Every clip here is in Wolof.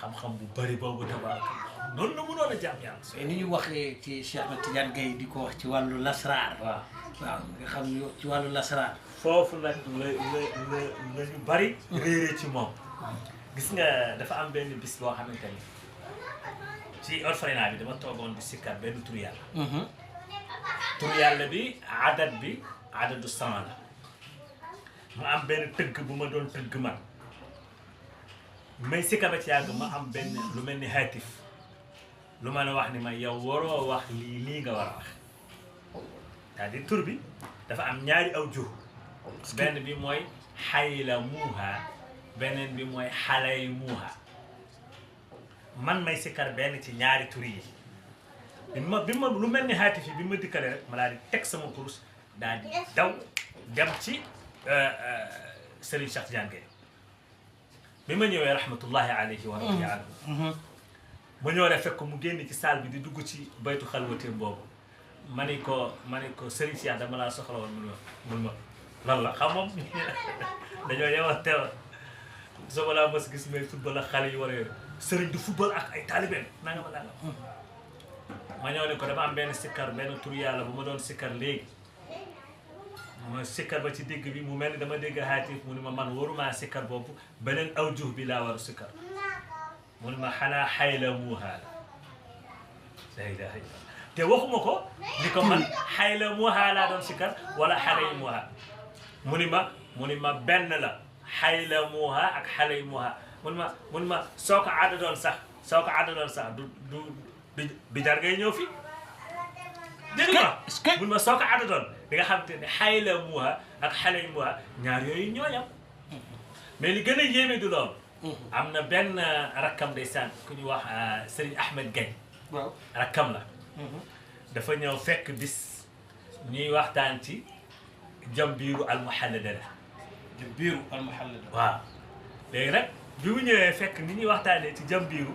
xam-xam bu bari boobu tabaraka noonu la mënoon a jaam yàlla. ni ñu waxee ci Cheikh Ahmed Tidiane Gaye di ko wax ci wàllu lasraar. waaw nga xam ni ci wàllu lasraar. foofu nag la ñu bari réeré ci moom. gis nga dafa am benn bis boo xamante ni ci orphelinat bi dama toogoon di sikkar benn tur yàlla. tur yàlla bi adadu sama la. mu am benn tëgg bu ma doon tëgg man may sikkar ba ci yàgg ma am benn lu mel ni haatif lu ma la wax ni ma yow waroo wax lii nga war a wax c'est-à-dire tur bi dafa am ñaari aw jur benn bi mooy xayla muuha beneen bi mooy xalay muuha man may sikkar benn ci ñaari tur yi bi ma lu mel ni haatif yi bi ma dikkale rek ma daal di teg sama kurus daal di daw dem ci Serigne Cheikh Tidiane Gaye bi ma ñëwee rahmatullahi alayhi wa radiya anhu ma ñëw rek fekk mu génn ci salle bi di dugg ci baytu xalwateem boobu ma ni ko Serigne Cheikh dama laa soxla woon mun ma lan la xam moom dañoo yeewal teewal soo ma laa mos gis may football ak xale yi war a yore Serigne du football ak ay taalibeem nanga ma ñëw ne ko dama am benn sikkar benn tur yàlla bu ma doon sikkar léegi ma sikkar ba ci digg bi mu mel ni dama dégg haatif mu ni ma man waruma sikkar boobu beneen awjuh bi laa war a sikkar mu ni ma xanaa xayla muuha la ilaha illa te waxuma ko ni ko man xayla muuha laa doon sikkar wala xalay muuha mu ni ma benn la xayla muuha ak xalay muuha mu ni ma soo ko àddadoon sax du jar ngay ñëw fi dégg nga mun ma soo ko àddatoon di nga xam te ne xayla muuha ak xalay muuha ñaar yooyu ñooyam mais li gën a yéeme du loolu am na benn rakkam ndeysaan ku ñu wax Serigne Ahmed Gaye waaw rakkam la dafa ñëw fekk bis ñuy waxtaan ci jambiiru almuhallada la jambiiru almuhallada waaw léegi nag bi mu ñëwee fekk ni ñuy waxtaanee ci jambiiru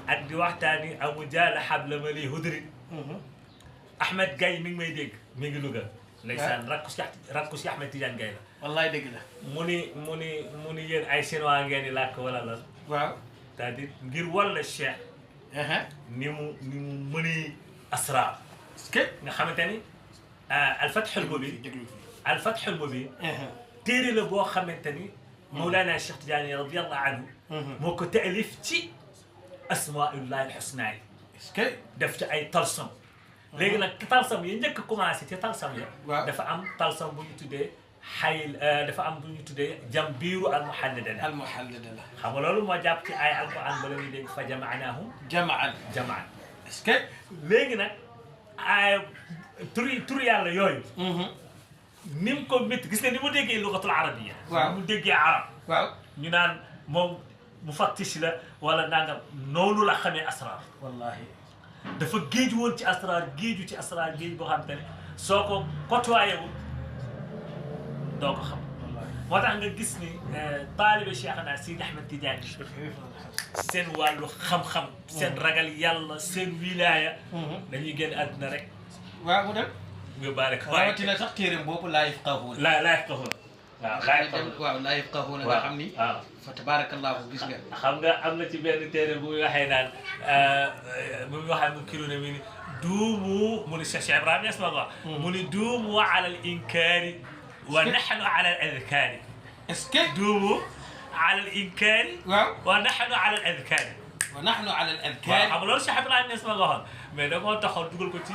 ak di waxtaani amu jaala xabla ma lii hudri Ahmed Gaye mi ngi may dégg mi ngi Louga. ndeysaan rakku si Ahmed Tidiane Gaye la. wallaay dégg la. mu ni yéen ay chinois ngeen di làkk wala lan. waaw c'est-à-dire ngir walla Cheikh. ni mu mënee asraar. est-ce que nga xamante ni Al-Fathul Mubin. Al-Fathul Mubin. téere la boo xamante ni. Mawlana Cheikh Tidiane radiyallahu anhu. moo ko taalif ci asmaullahi al-husna yi. est-ce que def ci ay talsam. léegi nag talsam yi njëkk a commencé ci talsam ya dafa am talsam bu ñu tuddee dafa am bu ñu tuddee jambiiru almuhallada la xam nga loolu moo jàpp ci ay alquran ba la ñuy dégg fa jamaanaahum jamaan est-ce que léegi nag ay tur yàlla yooyu ni mu ko métti gis nga ni mu déggee lugatul arabiyya mu déggee arab ñu naan moom mufattish la wala nangam noonu la xamee asrar wallahi dafa géej woon ci asrar géej boo xam te ne soo ko côtoyé wul doo ko xam moo tax nga gis ni taalibe Cheikhna Sidi Ahmed Tidiane seen wàllu xam-xam seen ragal yàlla seen wilaaya dañuy génn àdduna rek waaw mu dem nga baale ko rawatina sax téeréem boobu laa yafqahuun laa yafqahuun waaw laa yafqahuun nga xam ni waaw fa tabarakallahu gis nga xam nga am na ci benn téere bu muy waxee naan bu muy waxee mu kilo ne mu ni duumu mu ni Cheikh Ibrahima Niass ma ko wax mu ni duumu ala al inkaari wa nahnu ala al adkaari est-ce que duumu ala al inkaari waaw wa nahnu ala al adkaari wa nahnu ala al adkaari waaw xam nga loolu Cheikh Ibrahima Niass ma ko waxoon mais da koo taxaw dugal ko ci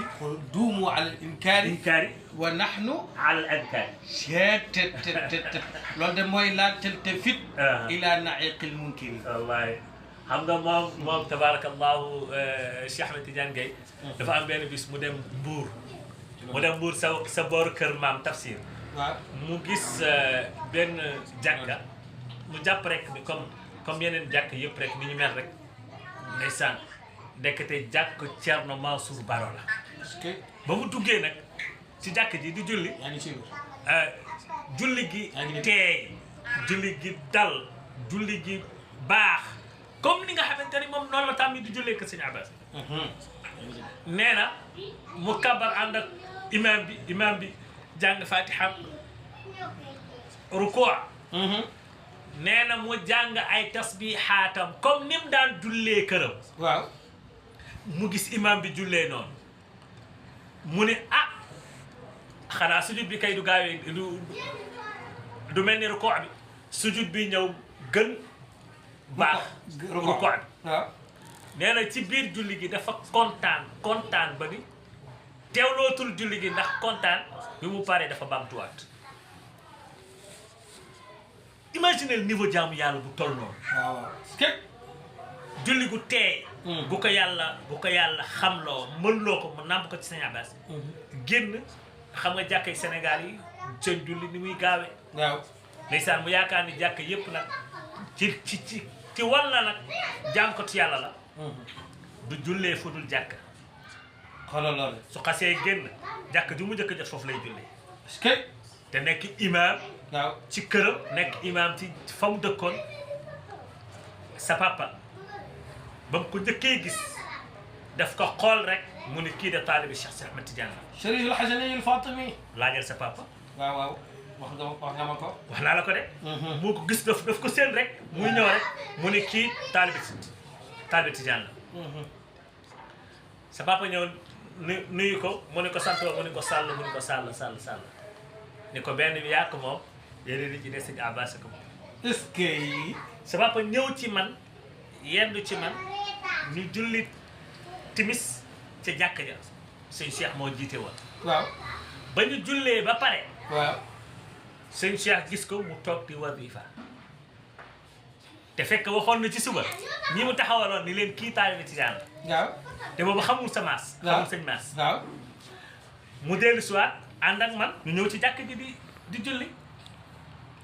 duumu ala al inkaari wa nahnu ala al adkaari loolu de mooy laa taltafit ila naiqil munkiri wallahi xam nga moom tabarakallahu Cheikh Ahmed Tidiane Gaye dafa am benn bis mu dem Mbuur sa boor kër maam Tafsir waaw mu gis benn jàkka mu jàpp rek ni comme yeneen jàkk yëpp rek ni ñu mel rek ndeysaan ndekete jàkk Thierno Mansour Baro la ba mu duggee nag ci jàkk ji di julli julli gi teey julli gi dal julli gi baax comme ni nga xamante ni moom noonu la tam di jullee ko Sëñ Abbas nee na mu kabar ànd ak imam bi jàng fatiha rukuu nee na mu jàng ay tasbihaatam comme ni mu daan jullee këram. waaw. mu gis imam bi jullee noonu mu ne ah xanaa sujud bi kay du gaawee du mel ni rukoo bi sujud bi ñëw gën baax rukoo bi waaw. nee na ci biir julli gi dafa kontaan ba ni teewlootul julli gi ndax kontaan bi mu paree dafa baamtuwaat. imaginez niveau jaamu yàlla bu toll noonu. waaw. julli gu teey bu ko yàlla xamloo mënloo ko mu nàmp ko ci Sëñ Abbas génn xam nga jàkkay Sénégal yi seen julli ni muy gaawee. waaw. ndeysaan mu yaakaar ni jàkk yépp nag ci walla nag jànkatu yàlla la. du jullee fu dul jàkk. xoolal loolu. su xasee génn jàkk ju mu njëkk a jot foofu lay jullee. est-ce que. te nekk imaam. waaw. ci këram nekk imaam ci fa mu dëkkoon sa papa ba mu ko njëkkee gis daf ko xool rek mu ni kii de taalibi Cheikh Sidi Ahmed Tidiane la. Chérif El Hadjani El Fatimi. laajal sa papa. waaw waaw wax nga ma ko. wax naa la ko de. moo ko gis daf ko seen rek muy ñëw rek mu ni kii taalibi Tidiane la. sa papa ñëw nuyu ko mu ni ko sant mu ni ko sàll mu ni ko sàll ni ko benn bi yàq moom yéen nit ñi ne Sëñ Abbas ko moom. est-ce que. sa papa ñëw ci man yendu ci man ñu julli timis ca jàkk ja sëñ Cheikh moo jiite woon. waaw. ba ñu jullee ba pare. waaw. sëñ Cheikh gis ko mu toog di wasifa te fekk waxoon na ci suba ñi mu taxawaloon ni leen kii taalibe Tijaan la. waaw. te boobu xamul sa maas. xamul sëñ maas. waaw. mu dellu si waat ànd ak man ñu ñëw ci jàkk ji di julli.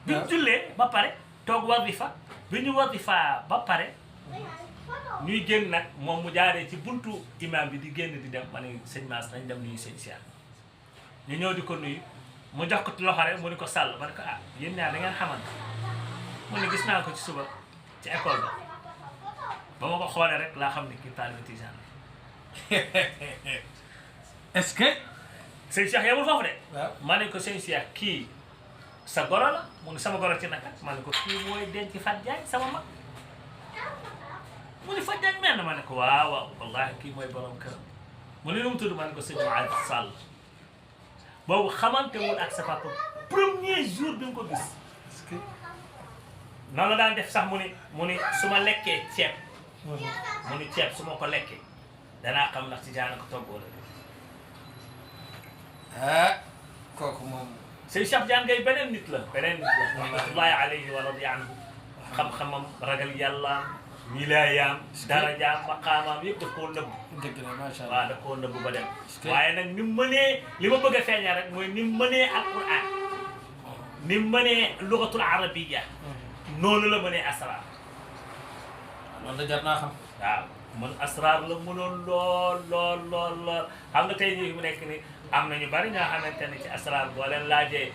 bi ñu jullee ba pare toog wasifa bi ñu wasifa ba pare ñuy génn nag moom mu jaaree ci buntu imam bi di génn di dem ma ne sëñ Maas nañ dem nuyu sëñ Cheikh ñu ñëw di ko nuyu mu jox ko loxo rek mu ni ko sàll ma ne ko ah yéen ñaar da ngeen xamante mu ne gis naa ko ci suba ci école ba ma ko xoolee rek laa xam ne kii taalibe Tijaan est-ce que. sëñ Cheikh yemul foofu de. waaw. ma ne ko sëñ Cheikh kii sa goro la mu ne sama goro ci naka ma ne ko kii mooy denc Fat Diagne sama mag mu ne Fat Diagne mel na ma ne ko waaw waaw wallaahi kii mooy borom këram mu ne lu mu tudd ma ne ko sëñ Maad Sall boobu xamante wul ak sa papa premier jour bi mu ko gis. est-ce que. noonu la daan def sax mu ni su ma lekkee ceeb. mu ni ceeb su ma ko lekkee danaa xam ndax ci jaana ko togg wala ah kooku moom. sëñ Cheikh Diagne Gaye beneen nit la rahmatullahi alayhi wa radiya anhu xam-xamam ragal yàllaam wilaayaam darajaam maqaamaam yëpp daf koo nëbb. dëgg la macha allah. waaw daf koo nëbb ba dem. waaye nag ni mu mënee li ma bëgg a feeñal rek mooy ni mu mënee alquran ni mu mënee lugatul arabiya noonu la mënee asraar. loolu da jar naa xam. waaw man asraar la mënoon lool xam nga tey jii mu nekk ni am na ñu bari ñoo xamante ne ci asraar boo leen laajee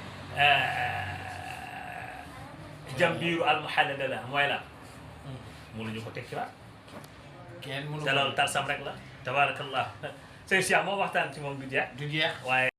jambiiru almuhallada la mooy la mënuñu ko tekki waat. kenn mënu te loolu tarsam rek la tabaarakallah sëñ Cheikh moom waxtaan ci moom du jeex. du jeex. waaye